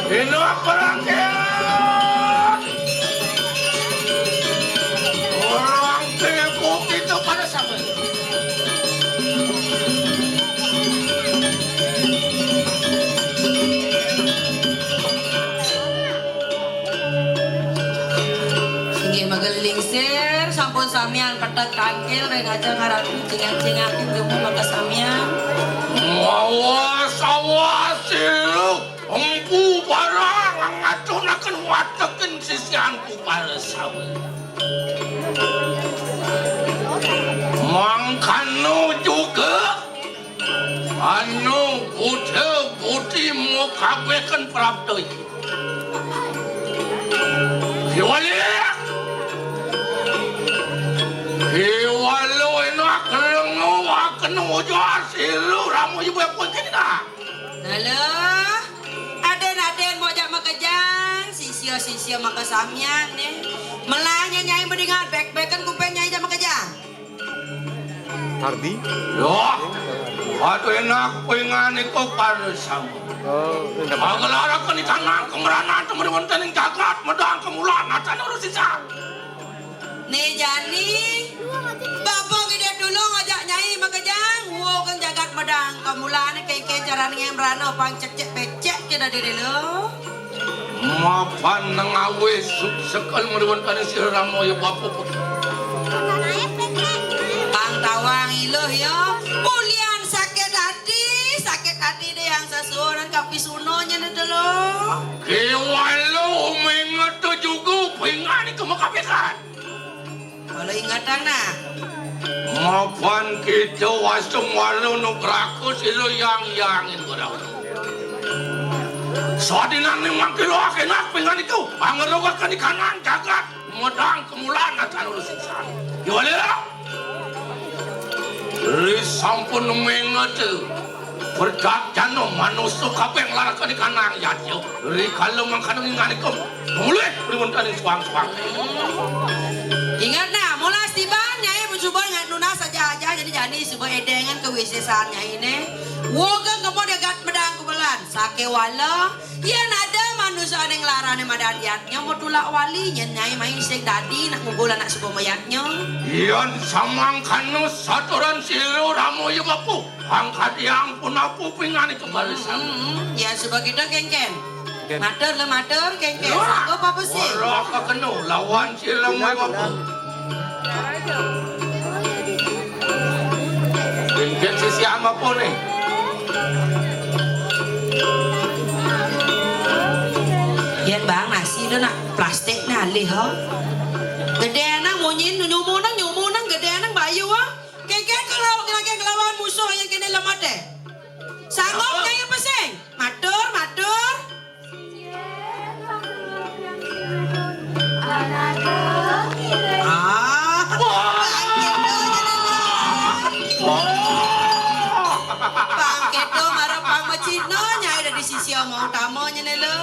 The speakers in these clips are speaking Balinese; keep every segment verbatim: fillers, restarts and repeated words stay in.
Ina perangkat. Orang tepuk itu pada sama. Inggih mageling sir, sampun samian petek tangkil ring aja ngaratu cingan-cingakin jumbo maka samian. Awas, awas, silu. Empu barang ngacunaken watekin sisianku para sawi. Mangkano juga anu buta budi mukabeken prapta iki. Kiwali. Kiwalo enak lengo akeno ujar silu ramu ibu pun kena. Halo. Aden-aden mau jak makejang, sisia-sisia makasamian nih. Melahnya nyai mendingan bek-beken kuping nyai jak makejang. Hardi? Loh, aduh enak pingan iku pada sama. Oh, enak. Magelaraken di tanah kemeranan temen wonten ing jagat medang kemulan atan urus sisa. Né jani, Bapa Gedé Tulung ajak nyai makejang, wuh kang jagat medang, kamulane kéngkén carane ngemrana pang cek-cek becek kena diri lo. Mapan nengawe suksekel ngriwentane sira Rama ya Bapa. Pang tawang iluh ya, mulian sakit hati, sakit hati dé yang sesuunan kapisuna nyene delo. Kéwala umengetu juga pingan iku makapisan. Kala ingetang nah. Mapan kita wasung walu nugraka sira yang yangin gurau. Sadinane mangkila akenak pingan iku, pangerogaken ikanan jagat, medang kemulan atan urus insan. Yole. Ri sampun mengete. Perjatjana manusa kabeh nglaraken kanang yadya. Rikala mangkana nginganikum mulih riwentaning suang-suang. Ingat nah, mulas tiban Nyai mencuba ngat nunas aja-aja, jadi jani suba edengan kewisesan Nyai ne. Woga kemo degat medang kubelan, sakewala, yen ada manusa ane nglarane madan yadnya mau tulak wali, yen Nyai main sing dadi nak ngugul anak suba mayadnya. Yen samangkana saturan sira Rama ya Bapu. Angkat yang pun aku pingani kebal sama. Hmm, ya suba kita kengken. Kengken. Matur le matur kengken. Wah, sanggup apa sih? Ora kekeno lawan sira Rama ya Bapu. Kengken sisi ama pone. Yen bang nasi do nak plastik ne alih ho. Gedé nang munyin nyumu nang nyumu nang gedé nang bayu ho. Kengken kalau lagi ngelawan musuh yang kene lemot deh. Sanggup nyai apa sing? Matur, matur. Ah. Bang Keto marep pang macina nyai dadi sisia mau utama nyene lho.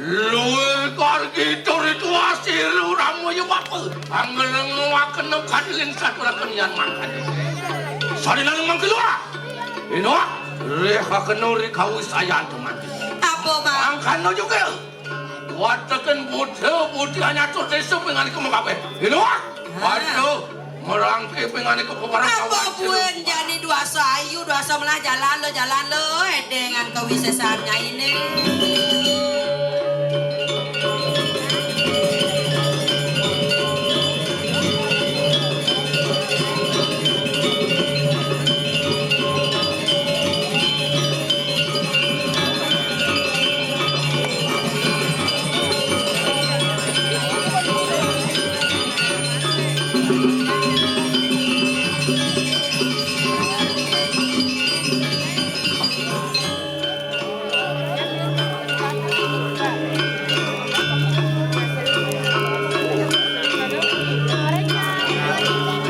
Luwih kor kita ritual siru ramu ya Bapu. Anggeleng ngewakena kadiling saturaken yan mangkane. Sadinane mangkilua. Ino, reh kakeno rikawi sayan teman. Apa, Bang? Angkana juga. Wateken buta buti anyatur desa pingan iku mengkape. Ino, waduh, merangke pingan iku peparang apa kawan buen jani duasa ayu, duasa melah jalan lo, jalan lo, edengan kewisesan nyaine.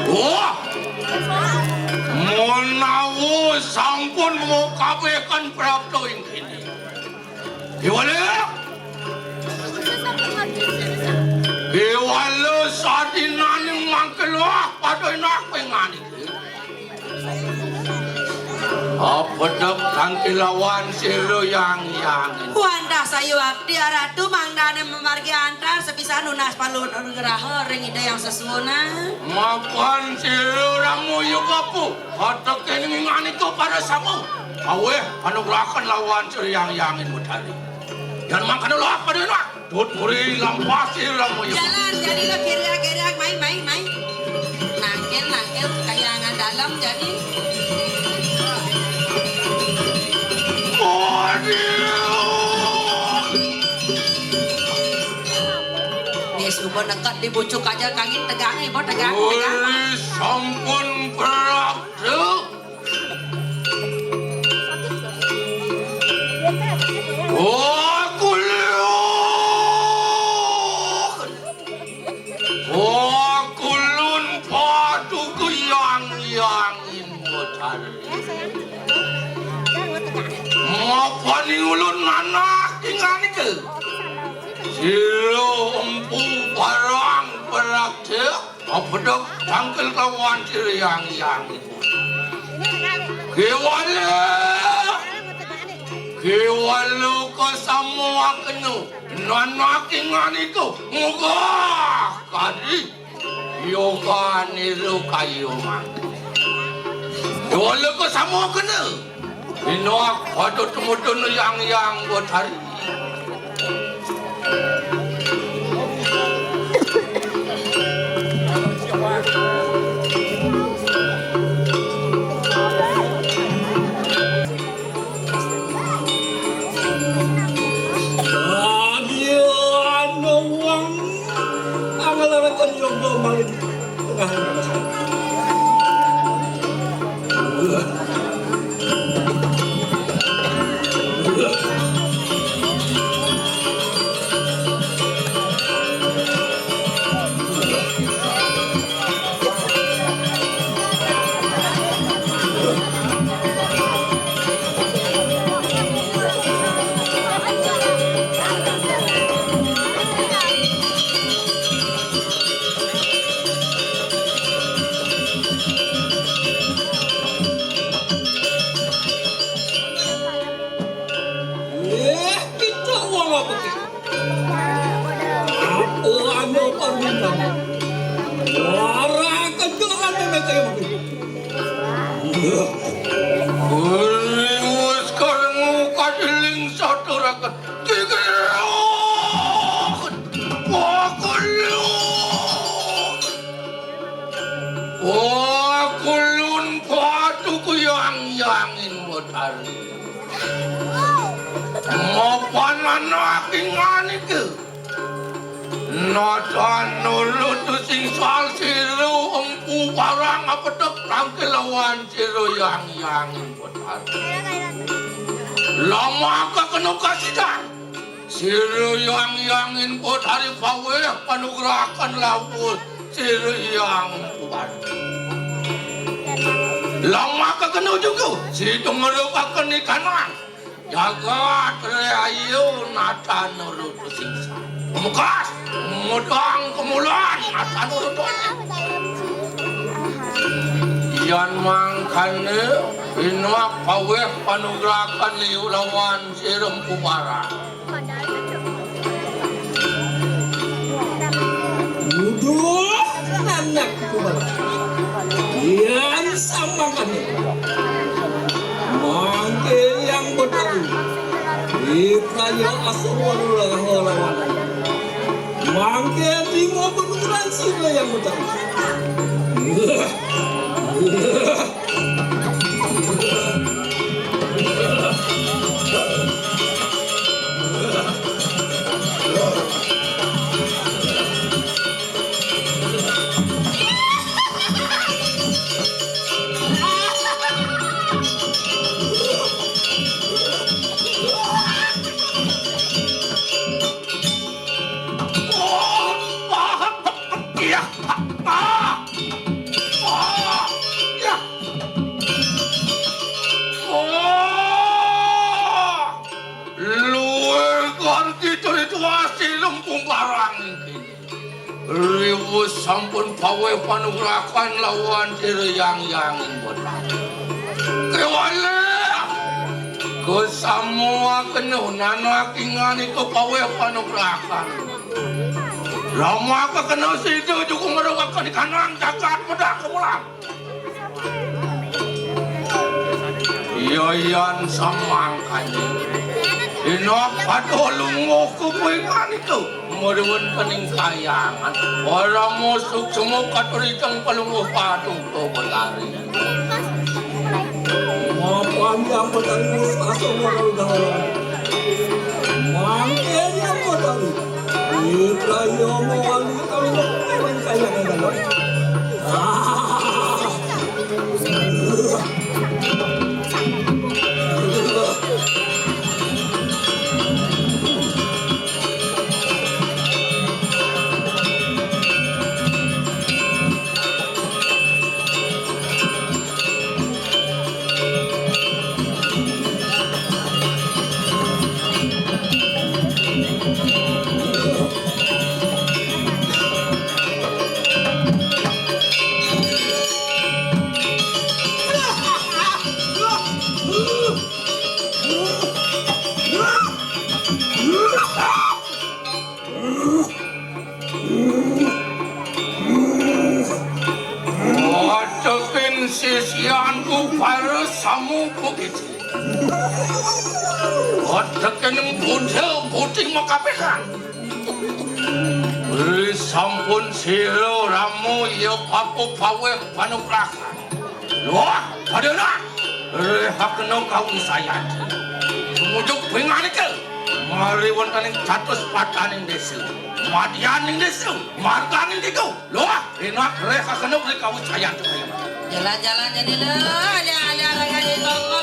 Wah! Menawi sampun mukabehkan prapta ing kene. Iwale? Iwale sadinaning mangkela pada enak pengan iki. Apedek tangkil lawan sira Hyang Hyang. Wantah sayuwakti Ratu mangdané mamargi antar sapisan nunas panugraha ring Ida Hyang Sesuna. Mapan sira Rama Yukapu, katekin nginganika para sama. Aweh panugrahaken lawan sira Hyang Hyangin Betari. Yan mangkana lah pada enak. Tuturi lampasi lamuyu. Jalan jadi lo kiriak-kiriak, mai, mai, mai. Nangkil, nangkil, kayangan dalam jadi. Waduh. Nih, suba nekat di bucuk aja kangin tegang, ibu tegang, tegang. Wih, sampun praktek. Oh, kulun. Oh, kulun padu kuyang yangin modal. Mapani ulun anak tinggal nike. Sira empu barang praktek. Apedek tangkil lawan sira Hyang Hyang. Kéwala, kéwala kasamuakena, nanakingan itu, muga kadi yoga niru kayungan. Kéwala kasamuakena. Inoak pada tumudun Hyang Hyang Betari. Adia anu wang angalarakan yoga malin tengah. Eh, kita uang apa kita? Apa anu permintaan? Wara kejurangan nenek kayak begini. Wis karemu kadiling saturaken. Tigerok. Wakulun. Wakulun padu kuyang yangin Betari. Mapan anak ingan iki. Nata nurut sing sal siru empu barang apedek tangkil lawan siru Hyang Hyangin Betari. Lamaka kena kasidan. Siru Hyang Hyangin Betari pawéh panugrahaken lawuh siru Hyang Betari. Lamaka kena juga situ ngerukaken ikanan. Jagat rahayu nata nurut singsa. Mekas, mudang kemulan nata nurut. Yan mangkane, inuak pawéh panugrahaken liu lawan siru empu barang. Uduh, anak kubar. Yan samangkane. Mangke Hyang Betari. Ipraya asur lawan. Mangke dingo benuran sira Hyang Betari. Luwih kargi cerita asli lempung barang iki. Riwus sampun pawéh panugrahan lawan Ida Hyang Hyang Betari. Kéwala Ku samuaken nanakingan iku pawéh panugrahan. Rama kakena sida juga merupakan kanang jagat medah kemulan. Iya yan samangkanya. Ina pada lungguh kupingan itu. Meruan pening kayangan. Ora musuk semua katurijeng pelungguh padu ke Betari. Mapan yang Betari mus asa moral dalam. Mangke yang Betari. Ibrahim wali kalau pening kayangan dalam. Ah. Wadekin sisianku para samu bukit. Wadekin bunda budi makapikan. Ri sampun sira ramu ya papu paweh panugrahan. Wah, padahal rehakno kawisayan. Sumujuk pinganika mari wonten ing catus padaning desa. Madianing desa, marganing ditu. Wah, enak rehakno ing kawisayan. Jalan-jalan jadi lho, ada-ada ragane tonggo